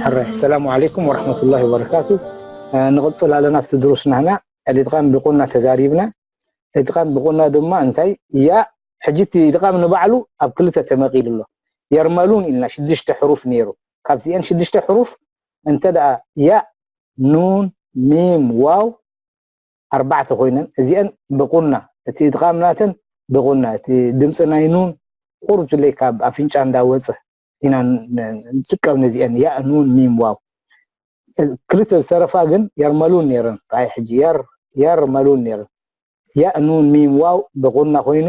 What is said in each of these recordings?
ሕራይ፣ ሰላሙ ዓለይኩም ወረሕመቱላሂ ወበረካቱ። እ፣ ንቕጽል ኣለና ኣብቲ ድሩስ ናህና። ኢድቓም ብቑና ተዛሪብና። ኢድቓም ብቑና ድማ እንታይ? ያ፣ ሕጂ እቲ ኢድቓም ንባዕሉ ኣብ ክልተ ተመቒሉ ኣሎ። የርመሉን ኢልና ሽዱሽተ ሕሩፍ ነይሩ። ካብዚአን ሽዱሽተ ሕሩፍ እንተ ደኣ ያ፣ ኑን፣ ሚም፣ ዋው ኣርባዕተ ኮይነን፣ እዚአን ብቑና፣ እቲ ኢድቓም ናተን ብቑና፣ እቲ ድምፂ ናይ ኑን ቁሩብ ትለይ ካብ ኣፍንጫ እንዳወፀ ኢና ን-፣ ንጥቀም ነዚአን፣ ያ፣ ኑን፣ ሚም፣ ዋው። ክልተ ዝተረፋ ግን የርመሉን ነይረን። ራይ ሕጂ የር-፣ የርመሉን ነይረን። ያ፣ ኑን፣ ሚም፣ ዋው ብቑና ኮይኑ፣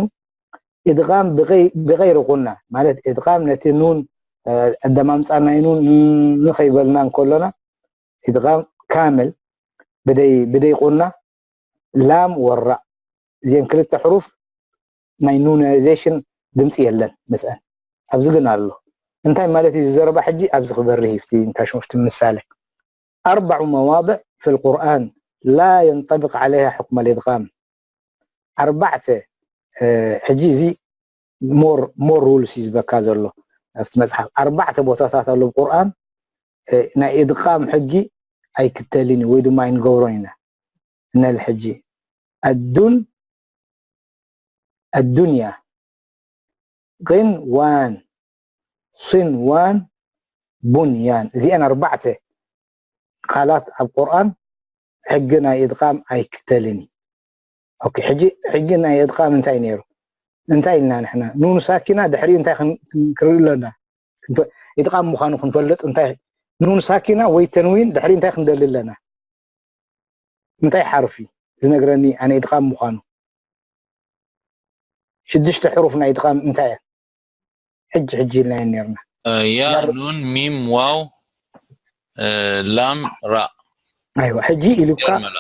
ኢድቓም ብቐይ-፣ ብቐይሪ ቑና፣ ማለት ኢድቓም ነቲ ኑን፣ እ፣ ኣደማምፃ ናይ ኑን ን-፣ ንኸይበልና እንከሎና፣ ኢድቓም ካምል ብደይ፣ ብደይ ቁና፣ ላም ወራ። እዚአን ክልተ ሕሩፍ ናይ ኑናይዜሽን ድምፂ የለን ምስአን። ኣብዚ ግን ኣሎ። እንታይ ማለት እዩ እዚ ዘረባ ሕጂ? ኣብዚ ክበርህ እዩ፣ እቲ እንታይ ሽሙ፣ እቲ ምሳሌ። أربع مواضع في القرآن لا ينطبق عليها حكم الإدغام. ኣርባዕተ፣ እ፣ ሕጂ እዚ ሞር፣ ሞር ሩልስ እዩ ዝበካ ዘሎ ኣብቲ መጽሓፍ። ኣርባዕተ ቦታታት ኣሎ ኣብ ቁርኣን፣ እ፣ ናይ ኢድቓም ሕጊ ኣይክተልን እዩ ወይ ድማ ኣይንገብሮን ኢና። ነል ሕጂ ኣዱን፣ ኣዱንያ፣ ቒንዋን፣ ሲንዋን፣ ቡንያን። እዚአን ኣርባዕተ ቃላት ኣብ ቁርኣን ሕጊ ናይ ኢድቓም ኣይክተልን እዩ። ኦኬ፣ ሕጂ፣ ሕጂ ናይ ኢድቓም እንታይ ነይሩ? እንታይ ኢልና ንሕና? ኑን ሳኪና ድሕሪኡ እንታይ ክን-፣ ክን-፣ ክርኢ ኣለና? ክንፈ-፣ ኢድቓም ምዃኑ ክንፈልጥ እንታይ፣ ኑን ሳኪና ወይ ተንዊን ድሕሪኡ እንታይ ክንደሊ ኣለና? እንታይ ሓርፊ ዝነግረኒ ኣነ ኢድቓም ምዃኑ? ሽዱሽተ ሕሩፍ ናይ ኢድቓም እንታይ እየን? ሕጂ፣ ሕጂ ኢልናየን ነይርና። እ፣ ያ፣ ያ፣ ኑን፣ ሚም፣ ዋው፣ እ፣ ላም፣ ራ። ኣይዋ፣ ሕጂ ኢሉካ የርመላ።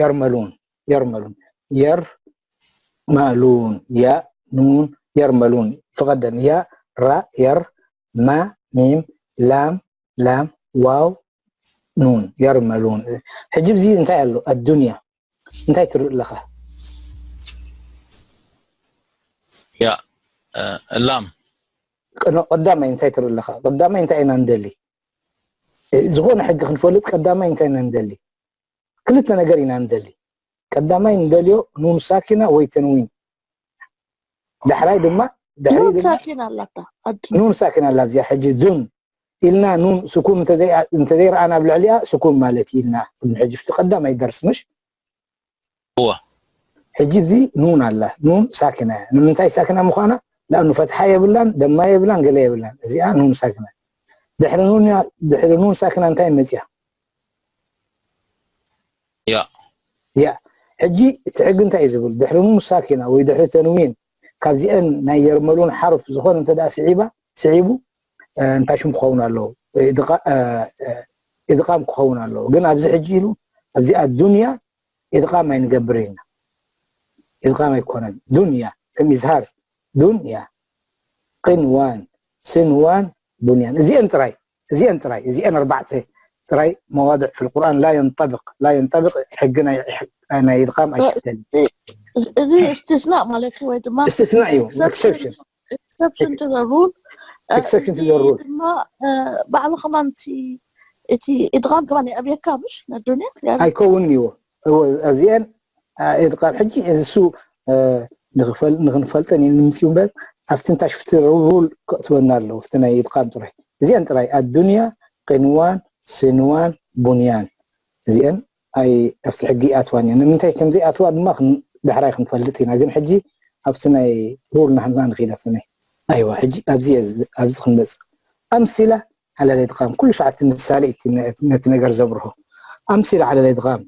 የርመሉን፣ የርመሉን፣ የርመሉን፣ ያ፣ ኑን፣ የርመሉን። ፍቐደን፣ ያ፣ ራ፣ የር፣ ማ፣ ሚም፣ ላም፣ ላም፣ ዋው፣ ኑን፣ የርመሉን። ሕጂ ብዚ እንታይ ኣሎ? ኣዱንያ። እንታይ ትርኢ ኣለኻ? ያ፣ እ፣ ላም። ቅኖ-፣ ቀዳማይ እንታይ ትርኢ ኣለኻ? ቀዳማይ እንታይ ኢና ንደሊ? እ፣ ዝኾነ ሕጊ ክንፈልጥ ቀዳማይ እንታይ ኢና ንደሊ? ክልተ ነገር ኢና ንደሊ። ቀዳማይ ንደልዮ ኑን ሳኪና ወይ ተንዊን። ዳሕራይ ድማ፣ ድሕሪ ኑን ድማ ሳኪና ኣላታ፣ ኣዱ። ኑን ሳኪና ኣላ ኣብዚኣ። ሕጂ ዱን ኢልና ኑን ስኩን እንተዘይ-፣ እንተዘይረኣና ኣብ ልዕሊኣ ስኩን ማለት እዩ ኢልና። ቅድሚ ሕጂ ኣብቲ ቀዳማይ ደርሲ ምሽ? እወ። ሕጂ ኣብዚ ኑን ኣላ። ኑን ሳኪና እያ። ንምንታይ ሳኪና ምዃና? ለኣኑ ፈትሓ የብላን፣ ደማ የብላን፣ ገለ የብላን። እዚኣ ኑን ሳኪና። ድሕሪ ኑን እያ፣ ድሕሪ ኑን ሳኪና እንታይ መፅያ? ያ። ያ። ሕጂ እቲ ሕጊ እንታይ እዩ ዝብል? ድሕሪ ኑን ሳኪና ወይ ድሕሪ ተንዊን ካብዚአን ናይ የርመሉን ሓርፍ ዝኾነ እንተ ደኣ ስዒባ፣ ስዒቡ፣ እ፣ እንታይ ሽም ክኸውን ኣለዎ? ኢድቓ-፣ እ፣ እ፣ ኢድቓም ክኸውን ኣለዎ። ግን ኣብዚ ሕጂ ኢሉ፣ ኣብዚኣ ዱንያ ኢድቓም ኣይንገብር ኢልና። ኢድቓም ኣይኮነን። ዱንያ፣ ከም ኢዝሃር፣ ዱንያ፣ ቅንዋን፣ ስንዋን፣ ቡንያን። እዚአን ጥራይ፣ እዚአን ጥራይ፣ እዚአን ኣርባዕተ ጥራይ መዋድዕ ፊል ቁርኣን ላ የንጠብቅ፣ ላ የንጠብቅ፣ ሕጊ ናይ፣ ናይ ኢድቓም ኣይክተልን። እ-፣ እዚ እስትስናእ ማለት እዩ፣ ወይ ድማ እስትስናእ እዩ፣ exception፣ ኤክሰፕሽን። Exception to the rule። እ፣ exception to እዚ the rule። ድማ፣ እ፣ ባዕሉ ከማን እቲ፣ እቲ ኢድቓም ከማን የኣብየካ፣ ምሽ? ነዱንያ የኣብየካ። ኣይከውንን እዩ። እወ፣ እዚአን፣ እ፣ ኢድቓም ሕጂ እሱ፣ እ፣ ንኽፈል-፣ ንኽንፈልጠን እዩ ንምፅኡ እምበር፣ ኣብቲ እንታይ ሽፍቲ ሩል ከእትወና ኣለዉ፣ ኣብቲ ናይ ኢድቓም ጥራይ። እዚአን ጥራይ፣ ኣዱንያ፣ ቅንዋን፣ ስንዋን፣ ቡንያን። እዚአን ኣይ፣ ኣብቲ ሕጊ ይኣትዋን እየን። ንምንታይ ከም ዘይኣትዋ ድማ ክን-፣ ዳሕራይ ክንፈልጥ ኢና። ግን ሕጂ ኣብቲ ናይ ሩል ናህና ንኺድ፣ ኣብቲ ናይ፣ ኣይዋ፣ ሕጂ ኣብዚ እየ ዝ-፣ ኣብዚ ክንመጽእ። ኣምሲላ ዓለል ኢድቓም፣ ኩሉ ሻዕ እቲ ምሳሌ እቲ ነ-፣ ነቲ ነገር ዘብርሆ። ኣምሲላ ዓለል ኢድቓም፣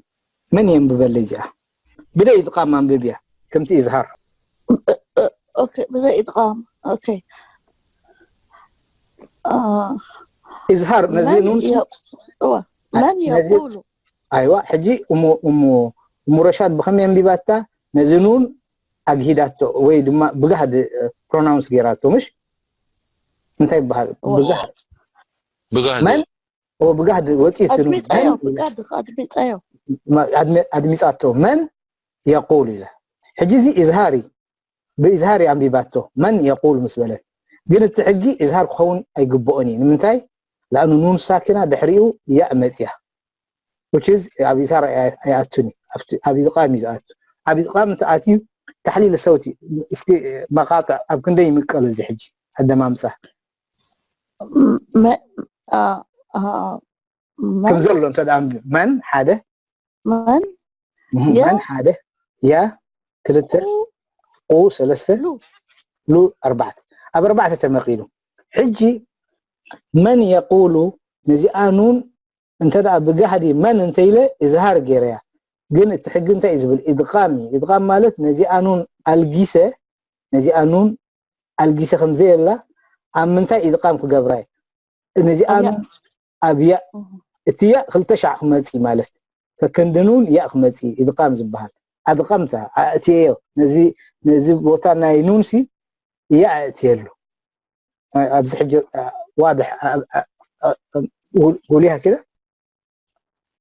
መን የንብበለይ እዚኣ? ብደይ ኢድቓም ኣንብብያ፣ ከምቲ ኢዝሃር። እ-፣ እ-፣ ኦኬ፣ ብዘይ ኢድቓም። ኦኬ። አ፣ ኢዝሃር፣ ነዚ መን ኑን የ-፣ እወ፣ አ፣ መን ነዚ የቁሉ? ኣይዋ፣ ሕጂ እሞ፣ እሞ፣ እሞ ረሻድ ብኸመይ ኣንቢባታ? ነዚ ኑን ኣግሂዳቶ ወይ ድማ ብጋህዲ፣ እ፣ ፕሮናውንስ ገይራቶ፣ ምሽ? እንታይ ይበሃል? እወ። ብጋህ-፣ ብጋህዲ። መን? እወ፣ ብጋህዲ ወፂኡ እቲ ኑን። ኣድሚፃዮ፣ መን? ብጋህዲ ኣድሚፃዮ። ማ-፣ ኣድሚ-፣ ኣድሚፃቶ። መን የቁል ኢለ። ሕጂ እዚ ኢዝሃር እዩ። ብኢዝሃር እያ ኣንቢባቶ መን የቁሉ ምስ በለት። ግን እቲ ሕጂ ኢዝሃር ክኸውን ኣይግብኦን እዩ። ንምንታይ? ለኣኑ ኑን ሳኪና ድሕሪኡ ያእ መፅያ። Which is ኣብ ኢዝሃር ኣይኣቱን እዩ። ኣብቲ- ኣብ ኢድቃም እዩ ዝኣቱ። ኣብ ኢድቃም እንተኣትዩ ታሕሊል ሰውቲ እስኪ መቃጥዕ ኣብ ክንደይ ይምቀል እዚ ሕጂ ኣደማምፃ መ- አ- አ- መን ከም ዘሎ እንተ ደኣ ኣንቢቡ መን ሓደ መን እህ፣ ያ? መን ሓደ ያ ክልተ ቁ ሰለስተ ሉ ሉ ኣርባዕተ ኣብ ኣርባዕተ ተመቂሉ። ሕጂ መን የቁሉ ነዚኣ ኑን እንተ ደኣ ብጋህዲ መን እንተ ኢለ እዝሃር ገይረያ። ግን እቲ ሕጊ እንታይ እዩ ዝብል? ኢድቃም እዩ። ኢድቃም ማለት ነዚኣ ኑን ኣልጊሰ ነዚኣ ኑን ኣልጊሰ ከም ዘየላ ኣብ ምንታይ ኢድቃም ክገብራ እዩ? ነዚኣ ኣብ ያእ። ኑን ኣብ ያእ እቲ ያእ ክልተ ሻዕ ክመጽእ ማለት ከከንዲ ኑን ያእ ክመጽእ ኢድቃም ዝበሃል ኣድቃምታ ኣእትየዮ ነዚ ነዚ ቦታ ናይ ኑን ሲ ያእ ኣእትየሉ ኣብዚ ሕጂ ዋድሕ ጉልያ ከደ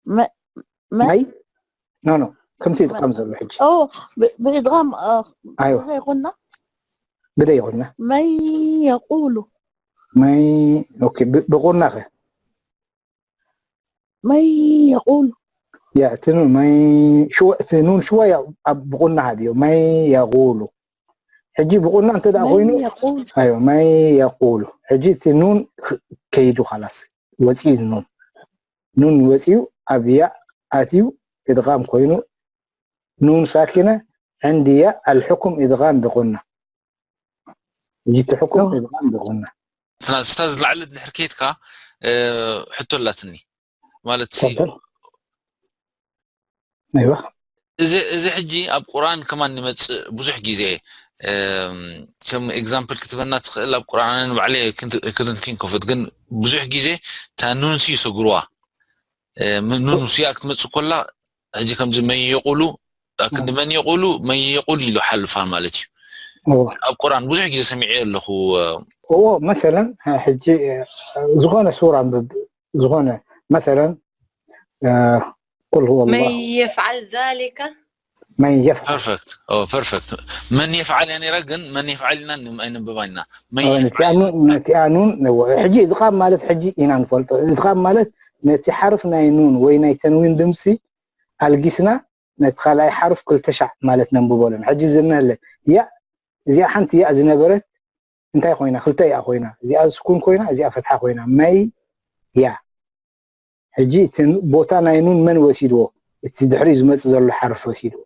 መ- መ- ናይ ኖ ኖ ከምቲ ይጥቀም ዘሎ ሕጂ ኦ ብ- ብኢድጋም አ፣ ኣይዋ ብዘይ ይኹንና ብደይ ይኹንና መን የቁሉ ማይ ኦኬ ብ- ብቁና ኸ መን የቁሉ ያ እቲ ኑን ማይ ሽወ እቲ ኑን ሽወ ያ ኣብ ብቁና ሃብዮ ማይ የቁሉ ሕጂ ብቁና እንተ ደኣ ኮይኑ መን የቁሉ ኣዮ ማይ የቁሉ ሕጂ እቲ ኑን ክ- ከይዱ ካላስ ወፂኡ ኑን ኑን ወፂኡ ኣብ ያ ኣትዩ ኢድቃም ኮይኑ ኑን ሳኪነ ዕንዲ ያ ኣልሕኩም ኢድቃም ብቁና ሕጂ እቲ ሕኩም ኦ። ኢድቃም ብቁና ስታዝ ላዕሊ ድሕር ከይድካ እ፣ ሕቶ ኣላትኒ ማለት ሲ- ተፈል ኣይዋ እዚ እዚ ሕጂ ኣብ ቁርኣን ከማን ይመፅእ ብዙሕ ግዜ እም፣ ከም ኤግዛምፕል ክትበና ትኽእል ኣብ ቁርኣን ባዕለ ክድንቲን ኮፍት ግን ብዙሕ ግዜ እታ ኑንሲ ይሰግርዋ እ፣ ም- ኑን ስያ ክትመፅእ ኮላ ሕጂ ከምዚ መን የቁሉ ኣብ ክንዲ መን የቁሉ መን የቁሉ ኢሉ ሓልፋ ማለት እዩ እዎ ኣብ ቁርኣን ብዙሕ ግዜ ሰሚዐ ኣለኹ እዎ መሰለን ሕጂ ዝኾነ ሱራ ኣንብብ ዝኾነ መሰለን ቁል هو من الله يفعل ذلك من يفعل ፐርፌክት ፐርፌክት መን የፍዓል እያ ነይራ ግን መን የፍዓል ኢና ኣይንብባ ኢና መን ነቲኣ ኑን ነቲኣ ኑን ነዎ ሕጂ ኢድቃም ማለት ሕጂ ኢና ንፈልጦ ኢድቃም ማለት ነቲ ሓርፍ ናይ ኑን ወይ ናይ ተንዊን ድምፂ ኣልጊስና ነቲ ካልኣይ ሓርፍ ክልተ ሻዕ ማለት ነንብቦ ኣለና ሕጂ ዝነለ ያ እዚኣ ሓንቲ ያ ዝነበረት እንታይ ኮይና ክልተ ያ ኮይና እዚኣ ስኩን ኮይና እዚኣ ፈትሓ ኮይና መይ ያ ሕጂ እቲ ቦታ ናይ ኑን መን ወሲድዎ እቲ ድሕሪኡ ዝመፅእ ዘሎ ሓርፍ ወሲድዎ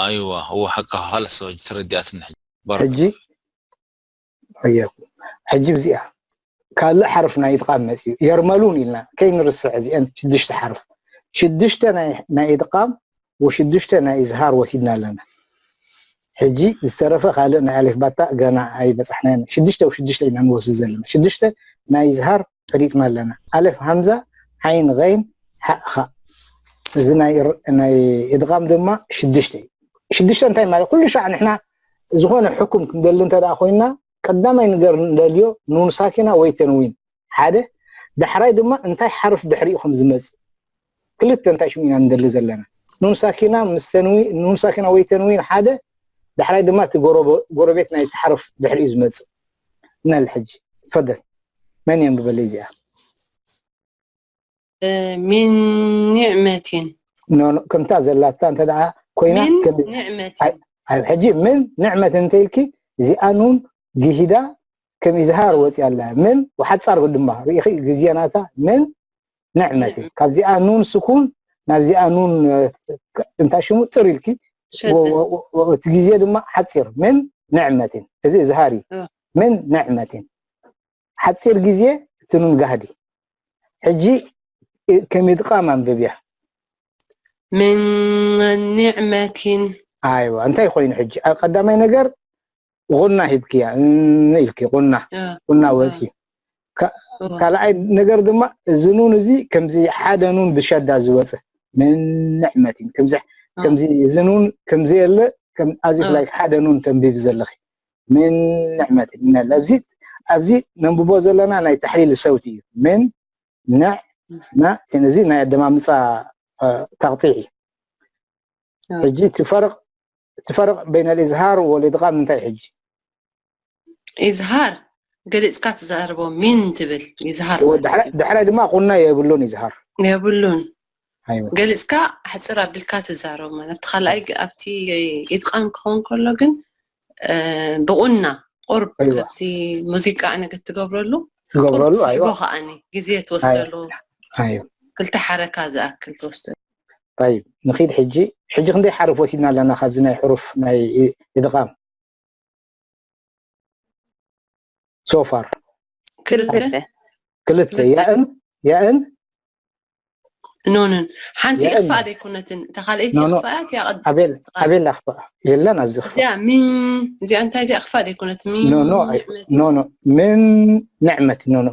ኣይዋ እዎ ሓቃ ኻላስ ሕጂ ተረዲኣትኒ ሕጂ ባረከ ሕጂ ሕየኩም ሕጂ ብዚኣ ካልእ ሓርፍ ናይ ኢድቃም መፅዩ የርመሉን ኢልና ከይንርስዕ እዚአን ሽዱሽተ ሓርፍ ሽዱሽተ ናይ- ናይ ኢድቃም ወሽዱሽተ ናይ ኢዝሃር ወሲድና ኣለና ሕጂ ዝተረፈ ካልእ ናይ ኣሌፍ ባታ ገና ኣይበፃሕናዮ ሽዱሽተ ወሽዱሽተ ኢና ንወስድ ዘለና ሽዱሽተ ናይ ኢዝሃር ፈሊጥና ኣለና ኣሌፍ ሃምዛ ዓይን ገይን ሓእኻ እዚ ናይ ር- ናይ ኢድቃም ድማ ሽዱሽተ እዩ ሽዱሽተ እንታይ ማለት ኩሉ ሻዕ ንሕና ዝኾነ ሕኩም ክንደሊ እንተ ደኣ ኮይና ቀዳማይ ነገር ንደልዮ ኑን ሳኪና ወይ ተንዊን ሓደ ዳሕራይ ድማ እንታይ ሓርፍ ድሕሪኡ ከም ዝመፅእ ክልተ እንታይ ሽሙ ኢና ንደሊ ዘለና ኑን ሳኪና ምስ ተንዊን ኑን ሳኪና ወይ ተንዊን ሓደ ዳሕራይ ድማ እቲ ጎረቦ- ጎረቤት ናይቲ ሓርፍ ድሕሪኡ ዝመፅእ ነል ሕጂ ፈደል መን እዮም ብበለይ እዚኣ من نعمة ኖ ኖ፣ ከምታ ዘላታ እንተ ደኣ ኮይና من ከም نعمة ኣይ- ኣብ ሕጂ ምን ንዕመት እንተ ኢልኪ እዚኣ ኑን ግሂዳ ከም ኢዝሃር ወፂኣ ኣላ ምን ወሓፃር ድማ ርኢኺ ግዜ ናታ ምን ንዕመት እዩ ካብዚኣ ኑን ስኩን ናብዚኣ ኑን እ፣ እንታይ ሽሙ ጥር ኢልኪ شدة ወ- ወ- ወ- እቲ ግዜ ድማ ሓፂር ምን ንዕመትን እዚ እዝሃር እዩ እ። ምን ንዕመትን ሓፂር ግዜ እቲ ኑን ጋህዲ ሕጂ እ፣ ከም ይድቃም ኣንብብያ من نعمة ኣይዋ እንታይ ኮይኑ ሕጂ ኣብ ቀዳማይ ነገር ቁና ሂብክያ ን- ኢልኪ ቁና እ፣ ቁና እ፣ ወፂ እ። ካልኣይ ነገር ድማ እዚ ኑን እዚ ከምዚ ሓደ ኑን ብሸዳ ዝወፀ ምን ንዕመት እዩ ከምዚ እ። ከምዚ እዚ ኑን ከምዚ የለ ከም ኣዚ እ። ላይክ ሓደ ኑን ተንቢብ ዘለኺ ምን ንዕመት እዩ ኣብዚ ኣብዚ ነንብቦ ዘለና ናይ ተሕሊል ሰውቲ እዩ ምን ንዕ ና እዚ ናይ ኣደማምፃ እ፣ ተቕጢዕ እዩ እ። ሕጂ እቲ ፈርቕ እቲ ፈርቕ በይነ ልእዝሃር ወልእድቓም እንታይ ሕጂ? ኢዝሃር ገሊጽካ ትዛረቦ ሚን ትብል ኢዝሃር ዳሕራይ ድማ ቁና የብሉን ኢዝሃር የብሉን ገሊጽካ ሕጽር ኣቢልካ ትዛረቦ ማለት ኣብቲ ካልኣይ ኣብቲ ኢድቃም ክኸውን ከሎ ግን ብቁና ቁርብ ካብቲ ሙዚቃ ዓይነት ትገብረሉ ትገብረሉ ስሕቦ ከዓኒ ግዜ ትወስደሉ ክልተ ሓረካ ዝኣክል ትወስደሉ طيب ንኺድ ሕጂ ሕጂ ክንደይ ሓርፍ ወሲድና ኣለና ካብዚ ናይ ሕሩፍ ናይ ኢድቃም so far ክልተ ክልተ ያእን ያእን ኑንን ሓንቲ እኽፋእ ዘይኮነትን እታ ካልኣይቲ እኽፋእት ኣቤል ኣቤል ኣኽፋእ የለን ኣብዚ እዚኣ ሚን እዚኣ እንታይ እዚኣ እኽፋእ ዘይኮነት ሚን ኖ ኖ ምን ንዕመት ኖ ኖ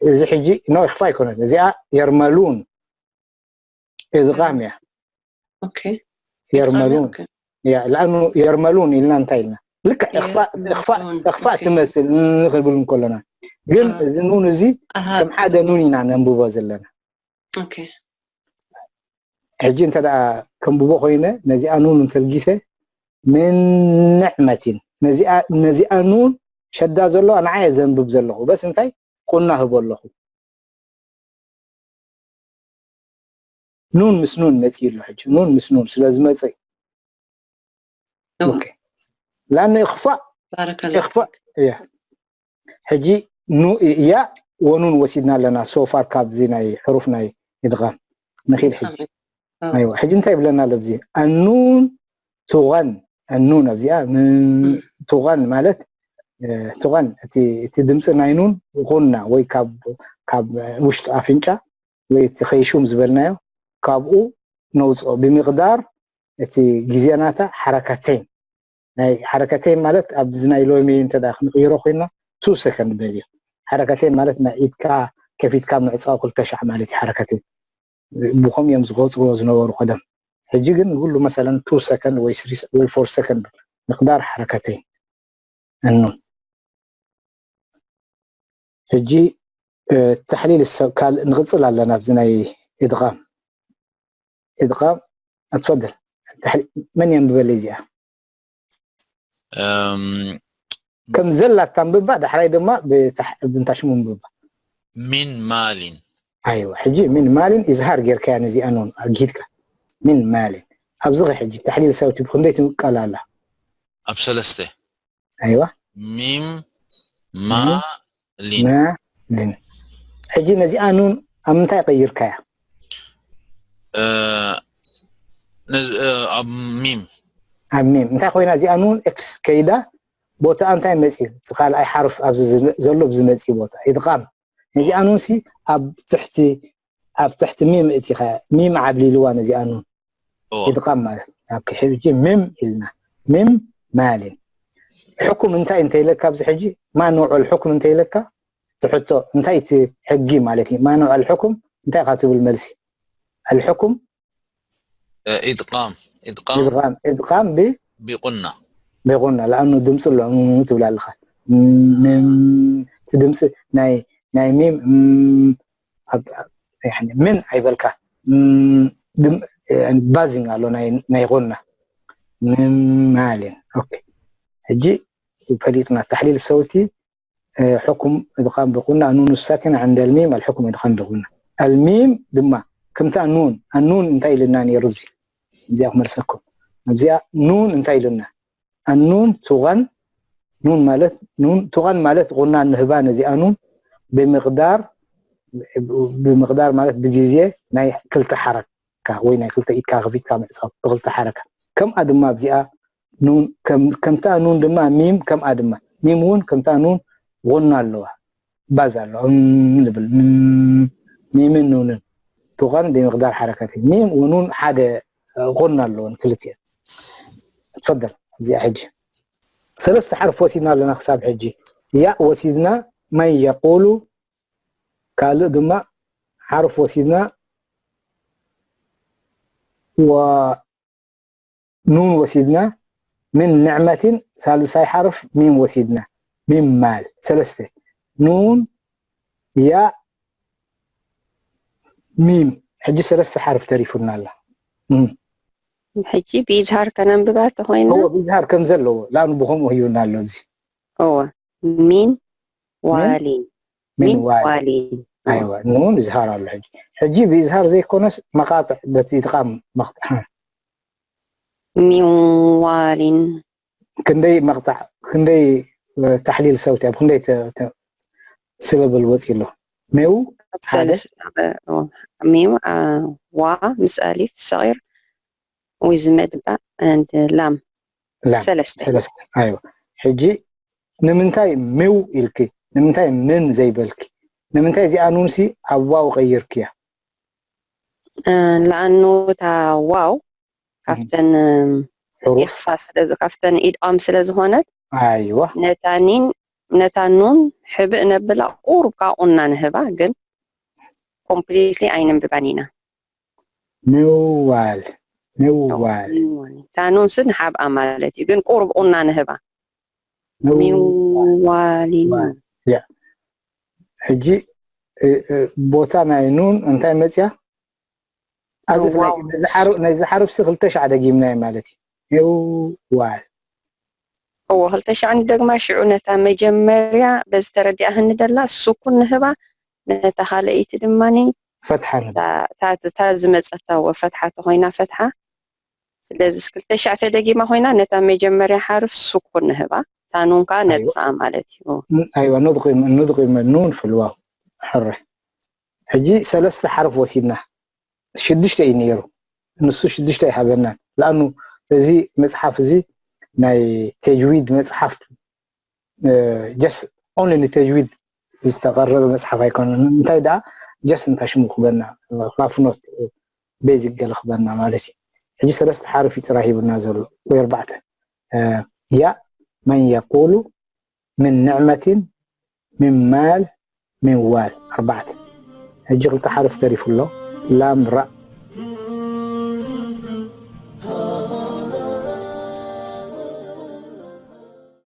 እዚ ሕጂ ኖ እኽፋእ ኣይኮነት እዚኣ የርመሉን ኢድቃም እያ ኦኬ የርመሉን እያ ለኣኑ የርመሉን ኢልና እንታይ ኢልና ልክዕ እኽፋእ ትመስል ንክብል እንከለና ግን እዚ ኑን እዚ ከም ሓደ ኑን ኢና ነንብቦ ዘለና ሕጂ እንተ ደኣ ከንብቦ ኮይነ ነዚኣ ኑን እንተልጊሰ ምን ንዕመቲን ነዚኣ ኑን ሸዳ ዘለዋ ንዓየ ዘንብብ ዘለኹ በስ እንታይ ቁና ህቦ ኣለኹ ኑን ምስ ኑን መፂኡ ኣሎ ሕጂ ኑን ምስ ኑን ስለ ዝመፀ ላነ እኽፋእ እኽፋእ እያ ሕጂ ኑ እያ ወኑን ወሲድና ኣለና so far ካብዚ ናይ ሕሩፍ ናይ ኢድቃም ንኺድ ሕጂ ኣይዋ ሕጂ እንታይ ይብለና ኣሎ ኣብዚ ኣኑን ቱቐን ኣኑን ኣብዚኣ ቱቐን ማለት ቱቐን እቲ ድምፂ ናይ ኑን ቁና ወይ ካብ ውሽጢ ኣፍንጫ ወይ እቲ ከይሹም ዝበልናዮ ካብኡ ነውፅኦ ብምቕዳር እቲ ግዜናታ ሓረካተይን ናይ ሓረከተይ ማለት ኣብዚ ናይ ሎሚ እንተ ክንቅይሮ ኮይና ቱ ሰከንድ በልዮ ሓረከተይ ማለት ናይ ኢድካ ከፊትካ ምዕፃው ክልተ ሻዕ ማለት እዩ ሓረከተይ ብኸም እዮም ዝቆፅርዎ ዝነበሩ ቀደም ሕጂ ግን ንኩሉ መሰለን ቱ ሰከንድ ወይ ወይ ፎር ሰከንድ ምቅዳር ሓረከተይ እኑ ሕጂ ተሕሊል ሰብ ካል ንቅፅል ኣለና ኣብዚ ናይ ኢድቃም ኢድቃም ኣትፈደል መን የንብበለ እዚኣ ከም ዘላ ታንብባ ዳሕራይ ድማ ብንታሽሙ ንብባ ሚን ማሊን ኣይዋ ሕጂ ሚን ማሊን ኢዝሃር ጌርካያ ነዚኣ ኖን ኣጊድካ ሚን ማሊን ኣብዚ ኸ ሕጂ ተሕሊል ሰብቲ ብክንደይ ትምቀል ኣላ ኣብ ሰለስተ ኣይዋ ሚም ማሊን ማሊን ሕጂ ነዚኣ ኑን ኣብ ምንታይ ቀይርካያ ኣብ ሚም ኣብ ሚም እንታይ ኮይና እዚኣ ኑን ኤክስ ከይዳ ቦታኣ እንታይ መፅዩ እቲ ካልኣይ ሓርፍ ኣብዚ ዘሎ ብዝመፅዩ ቦታ ኢድቃም ነዚኣ ኑን ሲ ኣብ ትሕቲ ኣብ ትሕቲ ሚም እቲኻ ሚም ዓብሊልዋ ነዚኣ ኑን ኢድቃም ማለት ኣብ ሕጂ ሚም ኢልና ሚም ማሊን ሕኩም እንታይ እንተይለካ ኣብዚ ሕጂ ማንውዑል ሕኩም እንተይለካ ትሕቶ እንታይ እቲ ሕጊ ማለት እዩ ማንውዑል ሕኩም እንታይ ኢኻ ትብል መልሲ ኣልሕኩም ኢድቃም ኢድቃም ኢድቃም ብ ቢቁና ቢቁና ለኣኑ ድምፂ ኣሎ ትብል ኣለኻ እቲ ድምፂ ናይ ናይ ሚም ምን ኣይበልካ ባዚንግ ኣሎ ናይ ጎና ምን ማልን ሕጂ ፈሊጥና ተሕሊል ሰውቲ ሕኩም እድቃም ብቁና ኑን ሳኪን ዕንደ ልሚም ኣልሕኩም እድቃም ብቁና ኣልሚም ድማ ከምታ ኑን ኣኑን እንታይ ኢልና ነይሩ እዚ እዚኣ ክመልሰኩም ኣብዚኣ ኑን እንታይ ኢልና ኣኑን ቱቐን ኑን ማለት ኑን ቱቐን ማለት ቁና ንህባ ነዚኣ ኑን ብምቅዳር ብምቅዳር ማለት ብግዜ ናይ ክልተ ሓረካ ወይ ናይ ክልተ ኢድካ ከፊትካ ምዕፃው ብክልተ ሓረካ ከምኣ ድማ ኣብዚኣ ኑን ከምታ ኑን ድማ ሚም ከምኣ ድማ ሚም እውን ከምታ ኑን ጎና ኣለዋ ባዝ ኣለዋ ንብል ሚምን ኑንን ቱቐን ብምቅዳር ሓረከት ሚም ኑን ሓደ ጎና ኣለወን ክልቲኤን ትፈደል እዚኣ ሕጂ ሰለስተ ሓርፍ ወሲድና ኣለና ክሳብ ሕጂ ያእ ወሲድና መን የቁሉ ካልእ ድማ ሓርፍ ወሲድና ኑን ወሲድና ምን ንዕመትን ሳልሳይ ሓርፍ ሚም ወሲድና ሚም ማል ሰለስተ ኑን ያ ሚም ሕጂ ሰለስተ ሓርፍ ተሪፉና ኣላ ሕጂ ብኢዝሃር ከነንብባ ተኾይና እዎ ብዝሃር ከም ዘለዎ ላኑ ብኸምኡ ህዩና ኣሎ እዚ እወ ሚን ዋሊን ሚን ሚን ዋል ዋሊን ኣይዋ ኑን ይዝሃር ኣሎ ሕጂ ሕጂ ብዝሃር ዘይኮነስ መቃጥዕ በቲ ኢድቃም መቅጣዕ ሚን ዋሊን ክንደይ መቅጣዕ ክንደይ እ፣ ታሕሊል ሰውቲ ኣብ ክንደይ ተ- ተ- ስበብል ወፂ ኣሎ ሜው ሓደ ሰለስተ ሚም ዋ ምስ ኣሊፍ ሰቂር ዊዝ መድባ ላም ላም ሰለስተ ሰለስተ ኣይዋ ሕጂ ንምንታይ ሜው ኢልኪ ንምንታይ ምን ዘይበልኪ ንምንታይ እዚኣ ኑንሲ ኣብ ዋው ቀይርክያ ለኣኑ እታ ዋው ካብተን ሕሩፍ ኢኽፋ ስለዚ ካብተን ኢድቃም ስለ ዝኾነት ኣይዋ ነታ ኒን ነታ ኑን ሕብእ ነብላ ቁሩብ ካብኡ እና ንህባ ግን ኮምፕሊትሊ ኣይነንብባን ኢና ምዋል ምዋል እታ ኑን ስ ንሓብኣ ማለት እዩ ግን ቁሩብ ቁና ንህባ ምዋል ሚዋሊን ሕጂ እ፣ እ፣ ቦታ ናይ ኑን እንታይ መፅያ ኣብዚ ዋው። ነዚ ሓርፍሲ ክልተ ሻዕ ደጊምናዮ ማለት እዩ ምዋል እዎ ክልተ ሻዕ ንደግማ ሽዑ ነታ መጀመርያ በዚ ተረዲኣህኒ ደላ ሱኩን ንህባ ነታ ካልኣይቲ ድማ ፈትሓ ንብል እታ ዝመፀታ ወ ፈትሓ ተኮይና ፈትሓ ስለዚ ክልተ ሻዕ ተደጊማ ኮይና ነታ መጀመርያ ሓርፍ ሱኩን ንህባ እታ ኑን ከዓ ነጥፍኣ ማለት እዩ ኣይዋ ኑድቂመ ኑድቂመ ኑን ፍልዋ ሕረ ሕጂ ሰለስተ ሓርፍ ወሲድና ሽዱሽተ እዩ ነይሩ ንሱ ሽዱሽተ ኣይሃበናን ለኣኑ እዚ መፅሓፍ እዚ ናይ ተጅዊድ መፅሓፍ ጀስ ኦንሊ ንተጅዊድ ዝተቀረበ መፅሓፍ ኣይኮነን እንታይ ደኣ ጀስ እንታይ ሽሙ ክበና ፋፍኖት ቤዚክ ገለ ክበና ማለት እዩ ሕጂ ሰለስተ ሓርፍ እዩ ጥራይ ሂቡና ዘሎ ወይ ኣርባዕተ ያ መን የቁሉ ምን ንዕመትን ምን ማል ምን ዋል ኣርባዕተ ሕጂ ክልተ ሓርፍ ተሪፉ ኣሎ ላም ራእ